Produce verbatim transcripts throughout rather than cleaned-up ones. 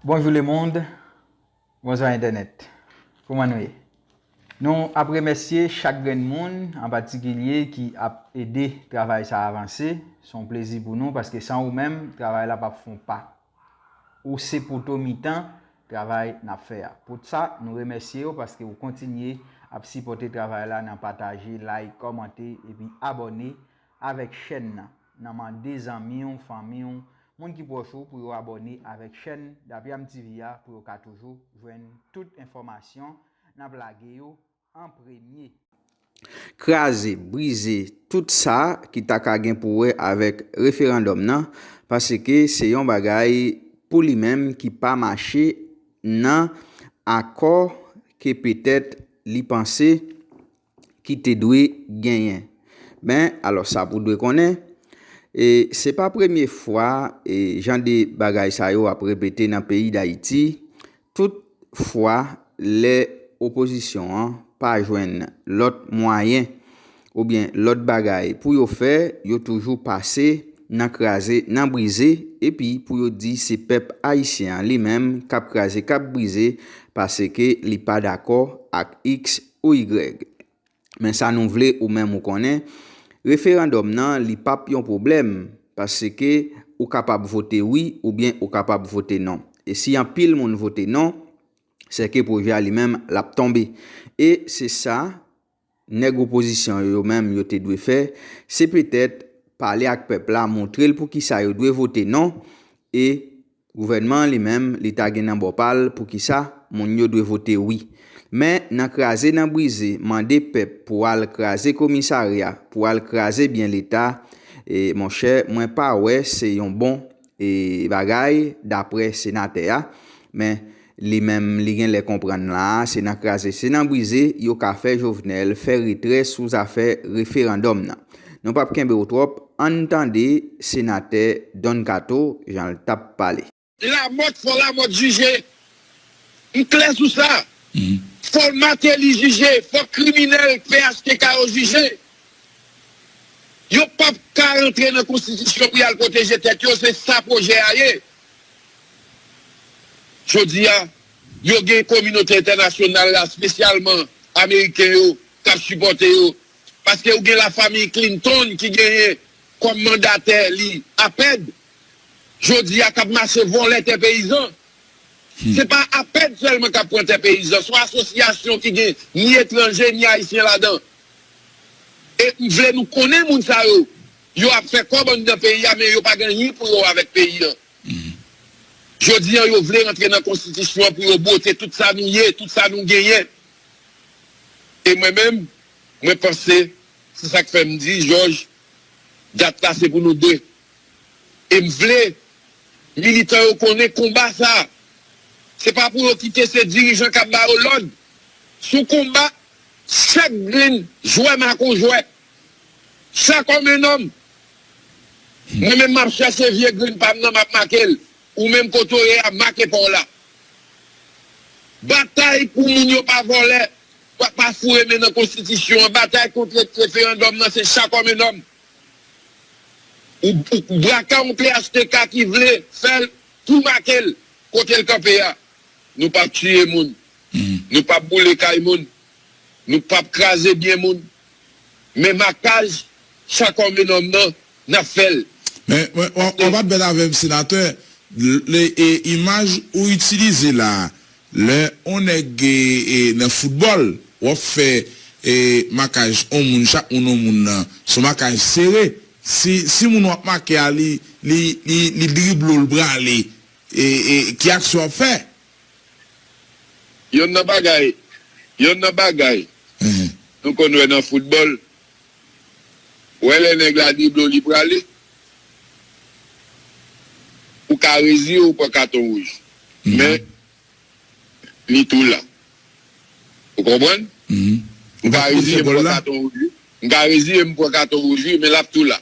Bonjou lemonn, bonswa entènèt. Kouman nou ye? Nou ap remèsye chak grenn moun an patikilye ki ap ede travay sa a avanse. Se yon plezi pou nou paske san ou menm, travay la p ap fè yon pa. Ou se poto mitan travay n ap fè a. Pou sa, nou remèsye w paske ou kontinye ap sipòte travay la nan pataje, like, kòmante epi abòne avèk chèn nan. Nan mande zanmi w, fanmi w, moun ki pwòch ou pou yo abòne avèk chèn Dapyam T V a pou yo ka toujou jwenn tout enfòmasyon n ap lage yo an premye. Kraze, brize, tout sa ki ta ka gen pou wè avèk referandòm nan, paske se yon bagay pou li menm ki pa mache nan akò ke petèt li panse ki te dwe genyen. Men, alò sa pou dwe konnen, e, se pa premye fwa e, jan de bagay sa yo ap repete nan peyi Dayiti. Tout fwa, lè opozisyon an pa jwenn lòt mwayen oubyen lòt bagay pou yo fè, yo toujou pase nan kraze, nan brize, epi pou yo di se pèp ayisyen an li menm k ap kraze, k ap brize, paske li pa dakò ak X ou Y. Men sa nou vle ou menm ou konnen, referandòm nan li p ap yon pwoblèm, paske ou kapab vote wi oubyen ou kapab vote non. E si anpil moun vote non, sèke pwojè a li menm l ap tonbe. E se sa nèg opozisyon yo, yo menm yo te dwe fè, se petèt pale ak pèp la, montre l poukisa yo dwe vote non, e gouvènman an li menm, li ta gen nan bò pa l poukisa moun yo dwe vote wi. Men nan kraze, nan brize, mande pèp pou al kraze komisarya, pou al kraze byen Leta, e monchè, mwen pa wè se yon bon e bagay, daprè senatè a. Men li menm, li genlè konprann la a, se nan kraze, se nan brize, yo ka fè Jovenel fè retrè sou zafè referandòm nan. Nou p ap kenbe w twòp, ann tande senatè Don Kato jan l t ap pale. Lamòt, fò Lamòt jije. M klè sou sa. Fò Martelly jije, fò kriminèl P H T K yo jije. Yo p ap ka rantre nan konstitisyon pou y al pwoteje tèt yo, se sa pwojè a ye. Jodi a, yo gen kominote entènasyonal la, espesyalman ameriken yo, k ap sipòte yo. Paske ou gen lafanmi Clinton ki genyen kòm mandatè li APED, jodi a k ap mache vòlè tè peyizan. Se pa APED sèlman k ap pran tè peyizan, se yon asosyasyon ki gen ni etranje, ni ayisyen ladan. E m vle nou konnen moun sa yo, yo ap fè kòb anndan peyi a, men yo pa gen anyen pou yo avèk peyi a. Jodi a, yo vle rantre nan konstitisyon an pou yo bwote tout sa nou ye, tout sa nou genyen. E mwen menm, mwen panse, se sa k fè m di, Jòj, dat la se pou nou de. E m vle militan yo konnen konba sa, se pa pou yo kite se dirijan k ap ba yo lòd. Se yon konba chak grenn jwè make yon jwè. Chak òm en nòm. Mwen menm m ap chèche vye grenn pa m nan, m ap make l. Ou menm kote w ye a, make pa w la. Batay pou moun yo pa vòlè, pa, pa foure men nan konstitisyon an. Batay kont referandòm nan, se chak òm en nòm. Ou, ou braka yon P H T K ki vle fè l, tou make l kote l kanpe a. Nou p ap tiye moun. Nou p ap boule kay moun. Nou p ap kraze byen moun. Men makaj, chak òm e nonm nan, n ap fè l. Men, men, w, w ap admèt avè m, senatè, l, le, e, imaj ou itilize la, lè on nèg, e, e, nan foutbòl, w ap fè, e, makaj on moun, chak moun on moun nan, se on makaj sere. Si, si moun w ap make a, li, li, li, li drible w, l prale, e, e, ki aksyon w ap fè? Yonn nan bagay, yonn nan bagay nou konn wè nan foutbòl, ou wè lè nèg la drible w, li prale, ou ka reziye w pran katon wouj. Men, li tou la. Ou konprann? M ka reziye m pran katon wouj wi. M ka reziye m pran katon wouj wi, men l ap tou la.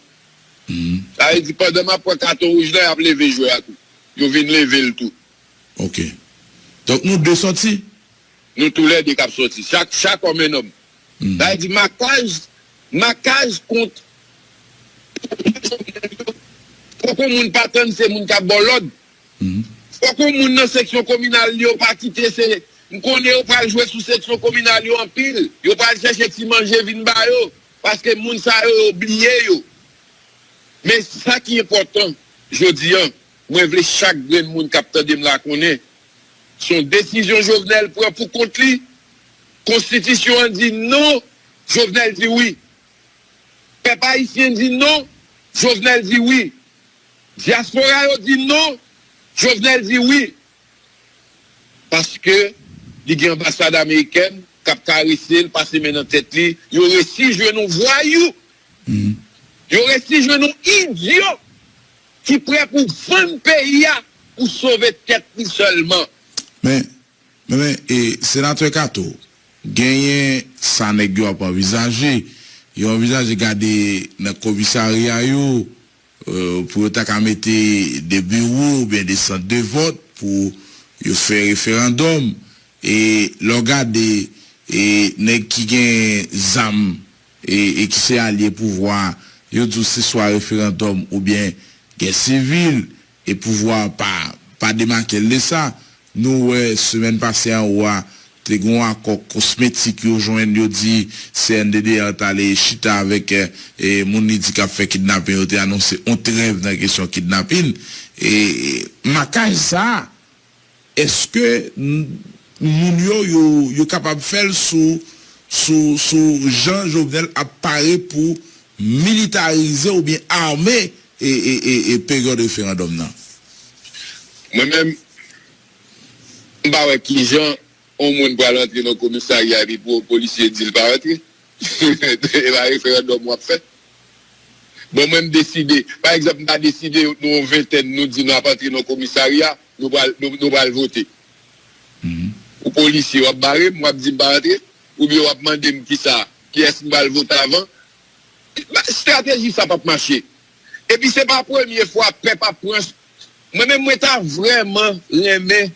Sa vle di, pandan m ap pran katon wouj la, y ap leve jwè a tou. Yo vin leve l tou. Ok. Donk, nou de sòti? Nou toulède k ap sòti. Chak, chak òm en nòm. Sa vle di, makaj, makaj kont. Poko moun pa tann se moun k ap ba w lòd. Fòk yon moun nan seksyon kominal li yo pa kite se, m konnen yo pral jwe sou seksyon kominal yo anpil. Yo pral chèche ti manje vin ba yo, paske moun sa yo, yo bliye yo. Men sa ki enpòtan, jodi a, mwen vle chak grenn moun k ap tande m la konnen, se yon desizyon Jovenel pran pou kont li. Konstitisyon an di non, Jovenel di wi. Pèp ayisyen di non, Jovenel di wi. Dyaspora yo di non, Jovenel di wi. Paske li gen anbasad amerikèn k ap karese l, pase men nan tèt li. Yo resi jwenn yon vwayou. Yo resi jwenn yon idyo ki prè pou vann peyi a pou sove tèt li sèlman. Men, men, men, e, Senatè Kato, genyen sa nèg yo ap anvizaje. Yo anvizaje gade nan komisarya yo, pou yo ta ka mete de biwo oubyen de sant de vòt pou yo fè referandòm. E lè w gade, e nèg ki gen zam e ki se alye pouvwa a, yo di w se swa referandòm oubyen gè sivil, e pouvwa a pa pa demake l de sa. Nou wè semèn pase anwo a, te gen yon akò kosmetik yo jwenn, yo di C N D D A t ale chita avèk moun li di k ap fè kidnapin, yo te anonse yon trèv nan kesyon kidnapin. E makaj sa a, èske moun yo, yo kapab fè l sou sou sou jan Jovenel ap pare pou militarize oubyen ame e peryòd referandòm nan? Mwen menm, m pa wè kijan yon moun pral antre nan komisarya epi pou yon polisye di l pa antre. E pa referandòm w ap fè? Bon, mwen m deside, pa egzanp, m ta deside nou yon ventèn, nou di nou ap antre nan komisarya, nou pral nou pral vote. Ou polisye, w ap bare m, w ap di m pa antre? Oubyen w ap mande m kisa, kiyès m pral vote avan? Estrateji sa p ap mache. Epi se pa premye fwa pèp ap pran. Mwen menm mwen ta vrèman renmen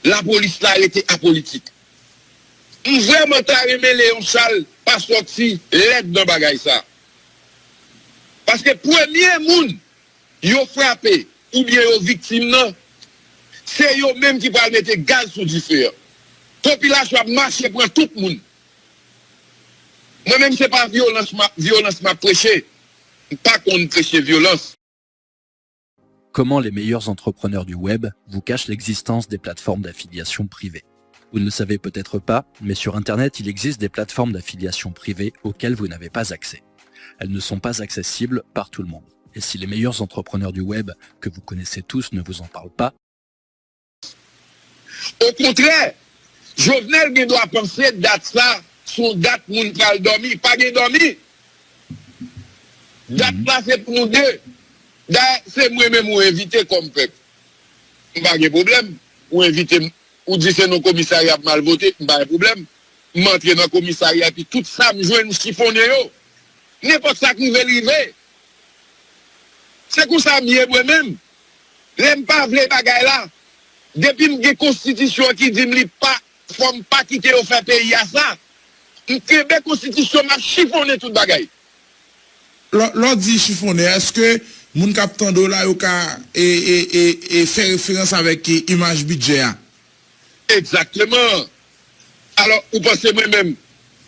lapolis la rete apolitik. M vrèman ta renmen Leon Charles pa sòti lèd nan bagay sa. Paske premye moun yo frape oubyen yo viktim nan, se yo menm ki pral mete gaz sou dife an. Popilasyon ap mache pran tout moun. Mwen menm se pa vyolans m ap vyolans m ap preche. M pa konn preche vyolans. Comment les meilleurs entrepreneurs du web vous cachent l'existence des plateformes d'affiliation privées. Vous ne le savez peut-être pas, mais sur Internet, il existe des plateformes d'affiliation privées auxquelles vous n'avez pas accès. Elles ne sont pas accessibles par tout le monde. Et si les meilleurs entrepreneurs du web que vous connaissez tous ne vous en parlent pas, Okontrè, Jovenel gen dwa panse dat sa se yon dat moun pral dòmi. Pa gen dòmi. Dat la se pou nou de. Dayè, se mwen menm ou envite kòm pèp. M pa gen pwoblèm. Ou envite m, ou di se nan komisarya pou m al vote, m pa gen pwoblèm. M antre nan komisarya epi tout sa m jwenn m chifonnen yo. Nenpòt sa k rive l rive. Se konsa m ye mwen menm. Lè m pa vle bagay la, depi m gen konstitisyon an ki di m li pa, fò m pa kite yo fè peyi a sa, m kenbe konstitisyon m ap chifonnen tout bagay. Lè w di chifonnen, èske moun k ap tande w la yo ka e, e, e, e fè referans avèk e, imaj bidjè a? Egzakteman. Alò, ou panse mwen menm,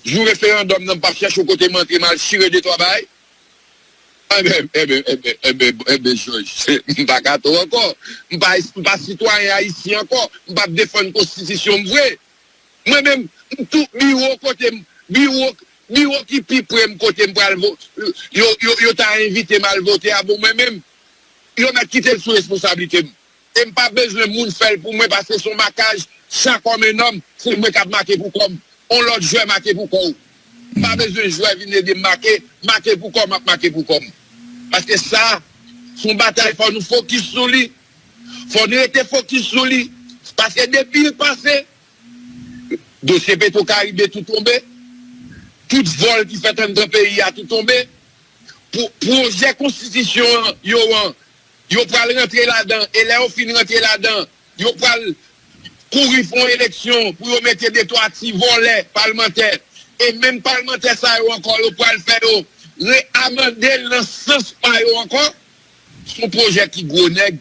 jou referandòm nan, m p ap chèche yon kote m antre, m al chire de twa bagay? Enben, enben, enben, enben, enben, Jòj, m pa Kato ankò. M pa, m pa sitwayen ayisyen ankò. M p ap defann konstitisyon m vre. Mwen menm, m tou, biwo kote m, biwo, biwo ki pi pre m kote m pral vo, yo, yo, yo ta envite m al vote a, bon, mwen menm, yo mèt kite l sou responsablite m. E m pa bezwen moun fè l pou mwen paske se yon makaj, chak òm en nòm, se mwen k ap make pou kò m. On lòt jwè make pou kò w. M pa bezwen jwè vin ede m make, make pou kò m, m ap make pou kò m. Paske sa, se yon batay fò nou fokis sou li. Fò nou rete fokis sou li. Paske depi l pase, dosye Petro Caribe tou tonbe. Tout vòl ki fèt anndan peyi a tou tonbe. Pwojè konstitisyon an yo an, yo pral rantre ladan, e lè yo fin rantre ladan, yo pral kouri fè yon eleksyon pou yo mete de twa ti vòlè palmantè. E menm palmantè sa yo ankò, yo pral fè yo re-amande l nan sans pa yo ankò. Se yon pwojè ki gwo nèg.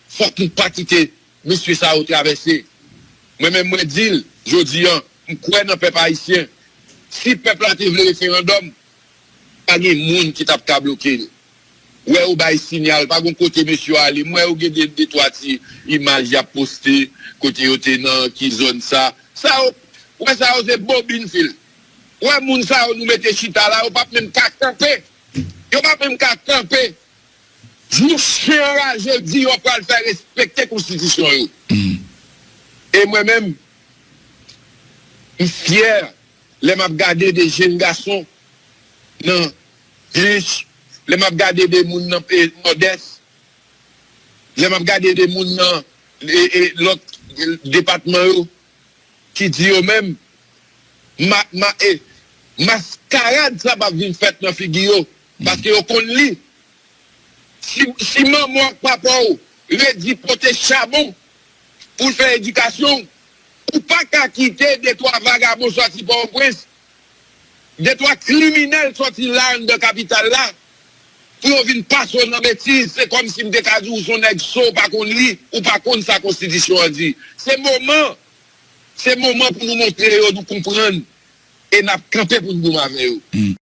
Fòk nou pa kite mesye sa yo travèse. Mwen menm, mwen di l, jodi a, m kwè nan pèp ayisyen. Si pèp la te vle referandòm, pa gen moun ki t ap ka bloke l. Wè yo bay sinyal, pa gon kote mesye yo ale. M wè yo gen de, de twa ti imaj y ap poste, kote yo te nan ki zòn sa. Sa yo, wè sa yo se bobin fil. Wè moun sa yo nou mete chita la, yo p ap menm ka kanpe. Yo p ap menm ka kanpe. Jou chen anraje di yo pral fè respekte konstitisyon yo. E mwen menm, m fyè lè m ap gade de jenn gason nan Hinche, lè m ap gade de moun nan e, Nòdès, lè m ap gade de moun nan e, e, lòt depatman yo, ki di yo menm, ma, ma, e, maskarad sa p ap vin fèt nan figi yo, paske yo konn li. Si, si manman w ak papa w redi pote chabon pou l fè edikasyon w, ou pa ka kite de twa vagabon sòti Pòtoprens, de twa kriminèl sòti la anndan kapital la, pou yo vin pase w nan betiz. Se kòmsi m te ka di w se yon nèg so, ou pa konn li, ou pa konn sa konstitisyon an di. Se moman, se moman pou nou montre yo nou konprann e n ap kanpe pou n goumen avè yo.